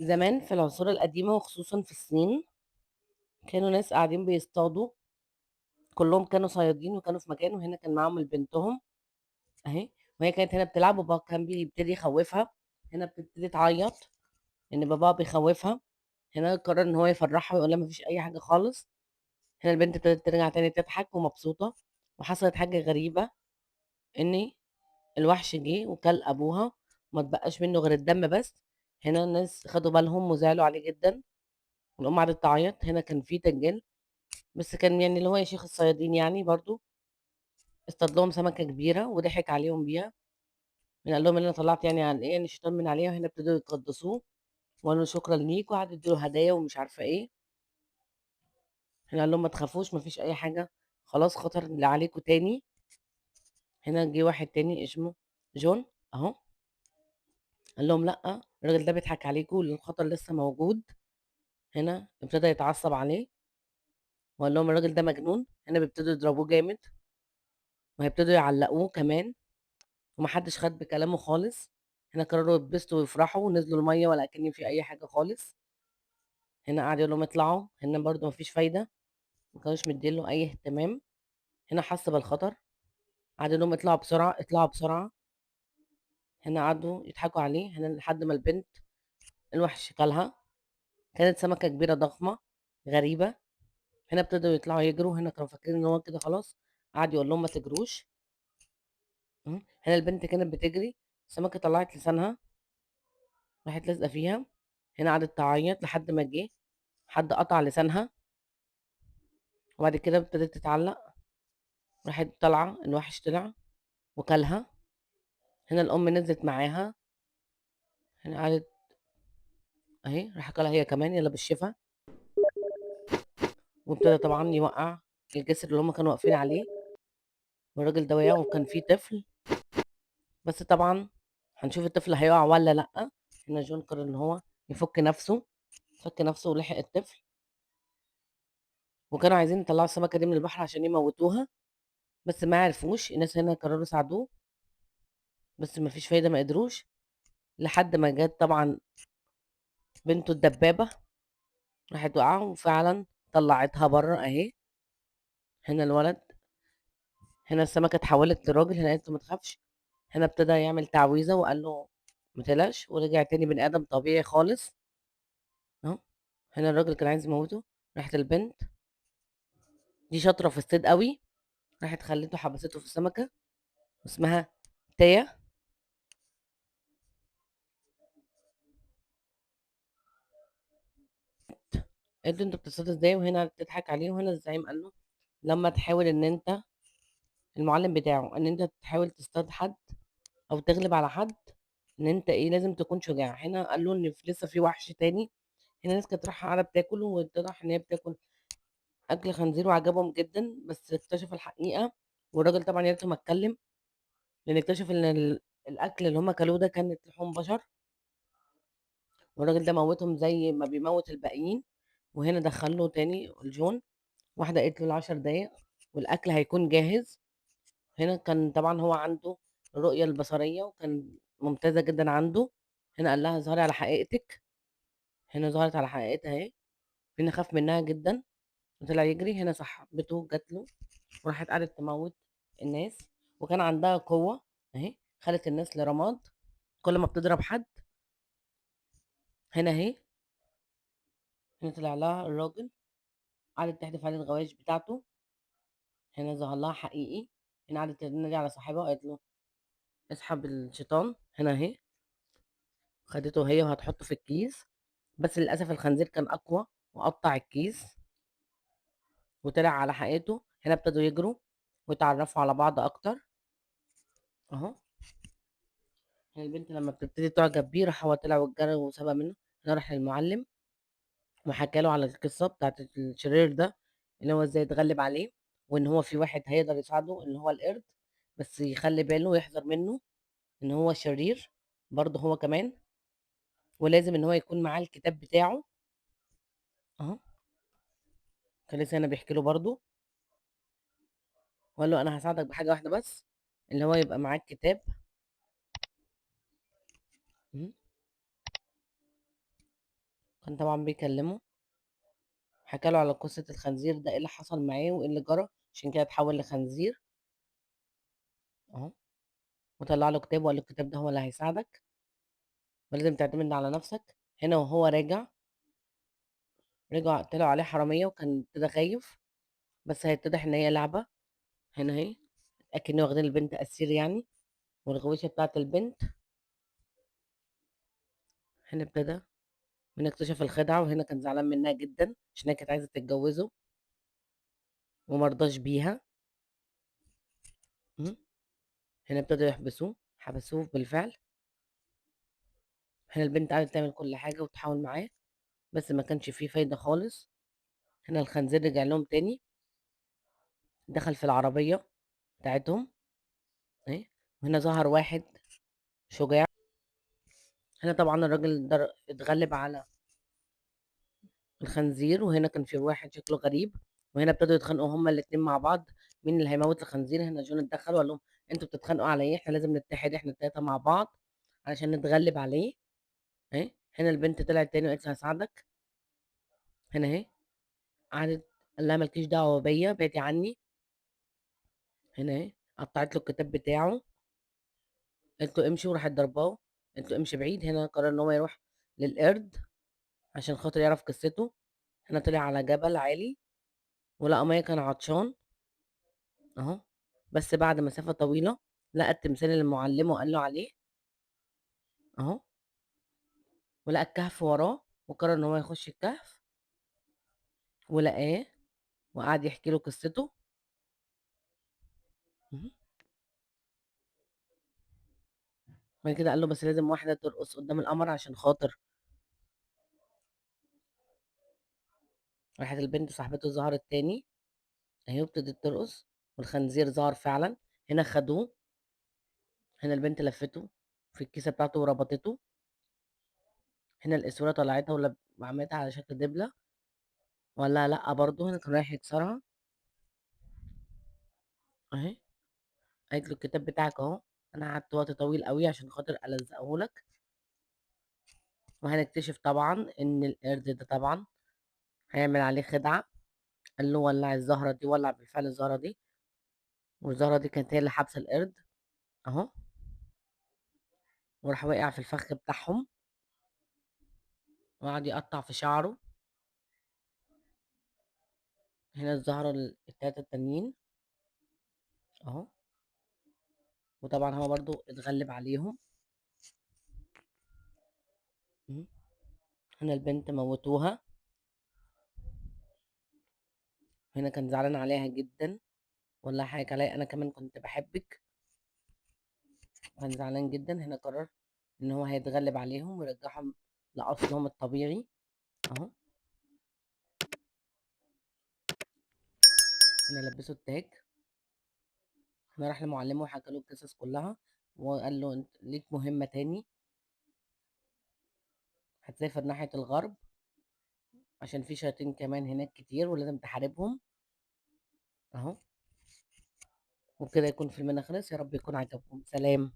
زمان في العصور القديمة وخصوصًا في الصين، كانوا ناس قاعدين بيصطادوا، كلّهم كانوا صيادين وكانوا في مكان، وهنا كان معاهم بنتهم أهي، وهي كانت هنا بتلعب وباباها كان بيبتدي يخوّفها، هنا بتبتدي تعيّط إن باباها بيخوّفها، هنا قرر إن هو يفرّحها ويقول لها ما فيش أي حاجة خالص. هنا البنت ابتدت ترجع تاني تضحك ومبسوطة، وحصلت حاجة غريبة إن الوحش جه وكل أبوها وما اتبقاش منه غير الدم بس. هنا الناس خدوا بالهم وزعلوا عليه جدًا، والأم قعدت تعيط. هنا كان في دجال بس كان يعني اللي هو يا شيخ الصيادين يعني برضه، اصطاد لهم سمكة كبيرة وضحك عليهم بيها، قال لهم إن أنا طلعت يعني عن إيه، إن الشيطان من عليها. وهنا ابتدوا يقدسوه وقالوا شكرًا ليك، وقعدوا يدوا له هدايا ومش عارفة إيه. هنا قال لهم ما تخافوش ما فيش أي حاجة، خلاص خطر اللي عليكم تاني. هنا جه واحد تاني اسمه جون أهو، قال لهم لأ، الراجل ده بيضحك عليكم، الخطر لسه موجود. هنا ابتدى يتعصب عليه وقال لهم الراجل ده مجنون. هنا بيبتدوا يضربوه جامد وهيبتدوا يعلقوه كمان، ومحدش خد بكلامه خالص. هنا قرروا يتبسطوا ويفرحوا ونزلوا المية ولا كأن في أي حاجة خالص. هنا قعد يقول لهم اطلعوا، هنا برضه مفيش فايدة، ما كانوش مدين له أي اهتمام. هنا حس بالخطر، قعد يقول لهم اطلعوا بسرعة، اطلعوا بسرعة. هنا قعدوا يضحكوا عليه. هنا لحد ما البنت الوحش كلها، كانت سمكة كبيرة ضخمة غريبة. هنا ابتدوا يطلعوا يجروا، هنا كانوا فاكرين إن هو كده خلاص، قعد يقول لهم ما تجروش. هنا البنت كانت بتجري، السمكة طلعت لسانها راحت لازقة فيها. هنا قعدت تعيط لحد ما جه حد قطع لسانها، وبعد كده ابتدت تتعلق، راحت طالعة الوحش طلع وكلها. هنا الأم نزلت معاها، هنا قعدت أهي راح كلها هي كمان، يلا بالشفا. وابتدى طبعا يوقع الجسر اللي هما كانوا واقفين عليه، والراجل ده وقع وكان فيه طفل، بس طبعا هنشوف الطفل هيقع ولا لأ. هنا جون قرر إن هو يفك نفسه، فك نفسه ولحق الطفل، وكانوا عايزين يطلعوا السمكة دي من البحر عشان يموتوها، بس ما عرفوش. الناس هنا قرروا يساعدوه بس ما فيش فايدة، ما قدروش، لحد ما جت طبعا بنته الدبابة راحت وقعة وفعلا طلعتها بره اهي. هنا الولد، هنا السمكة اتحولت لراجل، هنا قالت له ما تخافش. هنا ابتدى يعمل تعويذة وقال له ما تقلقش، ورجع تاني بني آدم طبيعي خالص اهو. هنا الراجل كان عايز يموته، راحت البنت دي شاطرة في الصيد قوي، راحت خلته حبسته في السمكة اسمها تيا. قالت له انت بتصطاد ازاي؟ وهنا بتضحك عليه. وهنا الزعيم قال له لما تحاول ان انت المعلم بتاعه ان انت تحاول تصطاد حد او تغلب على حد، ان انت ايه لازم تكون شجاع. هنا قال له ان لسه في وحش تاني. هنا الناس كانت رايحه قاعده بتاكل، واتضح ان هي بتاكل اكل خنزير وعجبهم جدا، بس اكتشف الحقيقه. والراجل طبعا يا ريته ما اتكلم، لان اكتشف ان الاكل اللي هم كلوه ده كانت لحوم بشر، والراجل ده موتهم زي ما بيموت الباقيين. وهنا دخل له تاني الجون، واحده قالت له ال10 دقايق والاكل هيكون جاهز. هنا كان طبعا هو عنده الرؤيه البصريه وكان ممتازه جدا عنده. هنا قال لها اظهري على حقيقتك، هنا ظهرت على حقيقتها اهي. هنا خاف منها جدا وطلع يجري. هنا صاحبته جات له وراحت قعدت تموت الناس، وكان عندها قوه اهي، خلت الناس لرماد كل ما بتضرب حد. هنا اهي، هنا طلع لها الراجل، قعدت تحدف عليه الغوايش بتاعته. هنا ظهر لها حقيقي. هنا قعدت تنادي على صاحبها وقالت له اسحب الشيطان. هنا اهي خدته هي وهتحطه في الكيس، بس للاسف الخنزير كان اقوى وقطع الكيس وطلع على حقيقته. هنا ابتدوا يجروا ويتعرفوا على بعض اكتر اهو. هنا البنت لما بتبتدي تعجب بيه راح هو طلع واتجرى وسبق منه. هنا راح للمعلم وحكى له على القصه بتاعت الشرير ده، اللي هو ازاي يتغلب عليه، وان هو في واحد هيقدر يساعده اللي هو القرد، بس يخلي باله ويحذر منه ان هو شرير برضه هو كمان، ولازم ان هو يكون معاه الكتاب بتاعه اهو. كان لسه هنا بيحكي له برضه وقال له انا هساعدك بحاجه واحده بس، اللي هو يبقى معاك كتاب. كان طبعًا بيكلمه، حكى له على قصة الخنزير ده، إيه اللي حصل معاه وإيه اللي جرى، عشان كده اتحول لخنزير. أهو. وطلع له كتاب وقال له الكتاب ده هو اللي هيساعدك، ولازم تعتمد على نفسك. هنا وهو راجع، رجع طلعوا عليه حرامية وكان ابتدى خايف، بس هيتضح إن هي لعبة. هنا أهي، أكن واخدين البنت أسير يعني، والغويشة بتاعة البنت. هنا ابتدى هنا اكتشف الخدعة، وهنا كان زعلان منها جدا عشان هي كانت عايزة تتجوزه ومرضاش بيها. هنا ابتدوا يحبسوه، حبسوه بالفعل. هنا البنت قعدت تعمل كل حاجة وتحاول معاه، بس ما كانش فيه فايدة خالص. هنا الخنزير رجع لهم تاني، دخل في العربية بتاعتهم اهي. وهنا ظهر واحد شجاع. هنا طبعا الراجل اتغلب على الخنزير، وهنا كان في واحد شكله غريب، وهنا ابتدوا يتخانقوا هما الاتنين مع بعض مين اللي هيموت الخنزير. هنا جون اتدخل وقال لهم انتوا بتتخانقوا على ايه؟ احنا لازم نتحد احنا التلاتة مع بعض علشان نتغلب عليه اهي. هنا البنت طلعت تاني وقالت لها هساعدك. هنا اهي قعدت قال لها مالكيش دعوه بيا، بعدي عني. هنا اهي قطعت له الكتاب بتاعه، قالت له امشي، وراحت ضرباه، قالت له امشي بعيد. هنا قرر ان هو يروح للقرد عشان خاطر يعرف قصته. هنا طلع على جبل عالي ولقى ميه، كان عطشان اهو، بس بعد مسافة طويلة لقى التمثال اللي معلمه قال له عليه اهو، ولقى الكهف وراه، وقرر ان هو يخش الكهف ولقاه وقعد يحكي له قصته. بعد كده قال له بس لازم واحدة ترقص قدام القمر عشان خاطر. راحت البنت صاحبته ظهرت تاني اهي وابتدت ترقص، والخنزير ظهر فعلا. هنا خدوه، هنا البنت لفته في الكيسة بتاعته وربطته. هنا الاسوره طلعتها وعملتها على شكل دبلة، ولا لا برضه هنا كان رايح يكسرها اهي. قالت له الكتاب بتاعك اهو، انا قعدت وقت طويل قوي عشان خاطر الزقه لك. وهنكتشف طبعا ان القرد ده طبعا هيعمل عليه خدعة. قال له ولع الزهرة دي، ولع بالفعل الزهرة دي، والزهرة دي كانت هي اللي حابسة القرد اهو، وراح واقع في الفخ بتاعهم وقعد يقطع في شعره. هنا الزهرة التلاتة التانيين اهو، وطبعا هو برضو اتغلب عليهم. هنا البنت موتوها، هنا كان زعلان عليها جدا، ولا حاجة عليا انا كمان كنت بحبك، كان زعلان جدا. هنا قرر ان هو هيتغلب عليهم ويرجعهم لاصلهم الطبيعي اهو. هنا لبسه التاج، هنا راح لمعلمه وحكى له القصص كلها، وقال له انت ليك مهمة تاني، هتسافر ناحية الغرب عشان في شياطين كمان هناك كتير ولازم تحاربهم اهو. وبكده يكون فيلمنا خلص، يا رب يكون عجبكم. سلام.